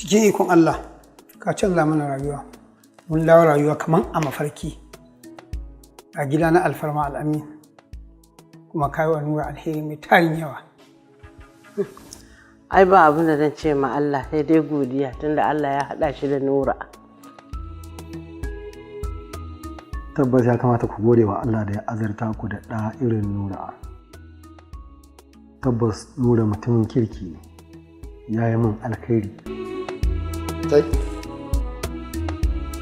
Cikin ikon Allah ka canza mana rayuwa, mun dawo rayuwa kaman a mafarki a gida na alfarma. Al'amin, kuma ka yi wa Nura alheri mai tarin yawa. Ai ba abin da zan ce ma Allah sai dai godiya, tunda Allah ya haɗa shi da Nura. Tabbas ya kamata ku gode wa Allah da ya azarta ku da ɗa irin Nura. Tabbas Nura mutumin kirki ne, ya yi min alkhairi. Kai,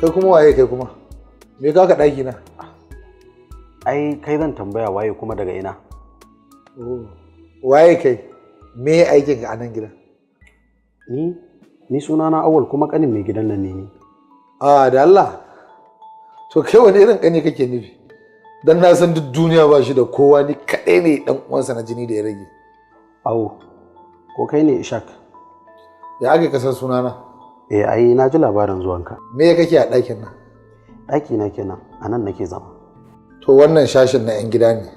kai kuma waye? Kai kuma me ka ɗaki na? Ai kai zan tambaya, waye kuma daga ina? Waye kai? Me aikin ka a nan gidan? Ni sunana Awal, kuma kanin mai gidan nan ne ni. A da Allah? To kai wani irin kani kake nufi? Dan na san duk duniya ba shi da kowa, ni kaɗai ne dan uwansa na jini da ya rage. Awo, ko kai ne Ishak? Ya aka kasar sunana? Eh, ai na ji labarin zuwanka. Me kake a ɗakin nan? Ɗaki na kenan, a nan nake zama. To wannan shashin na 'yan gida ne,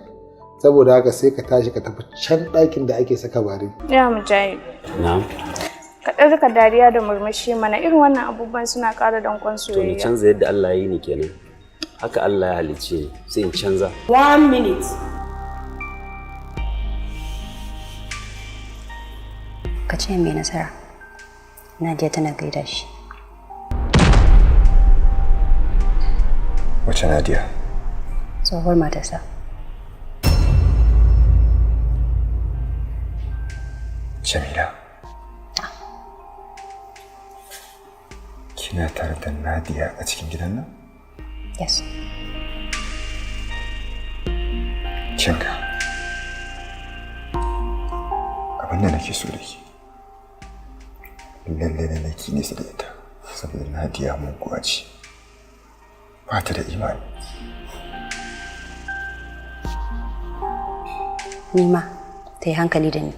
saboda haka sai ka tashi ka tafi can ɗakin da ake saka bare. Ya Mujahid. Na'am. Ka ɗan rika dariya da murmushi mana, irin wannan abubuwan suna ƙara danƙon To ni soyayya. canza yadda Allah ya yi ni kenan? Haka Allah ya halicce ni, sai in canza? One minute. Ka ce mai nasara Nadia tana gaida shi. Wace Nadia? Tsohuwar matarsa. Jamila. Kina tare da Nadia a cikin gidan nan? Yes. Kinga. Abin da nake so da ke, lalle lalle ki nesa da ita, saboda Nadia muguwa ce. Ba ta da imani. Ni ma ta yi hankali da ni.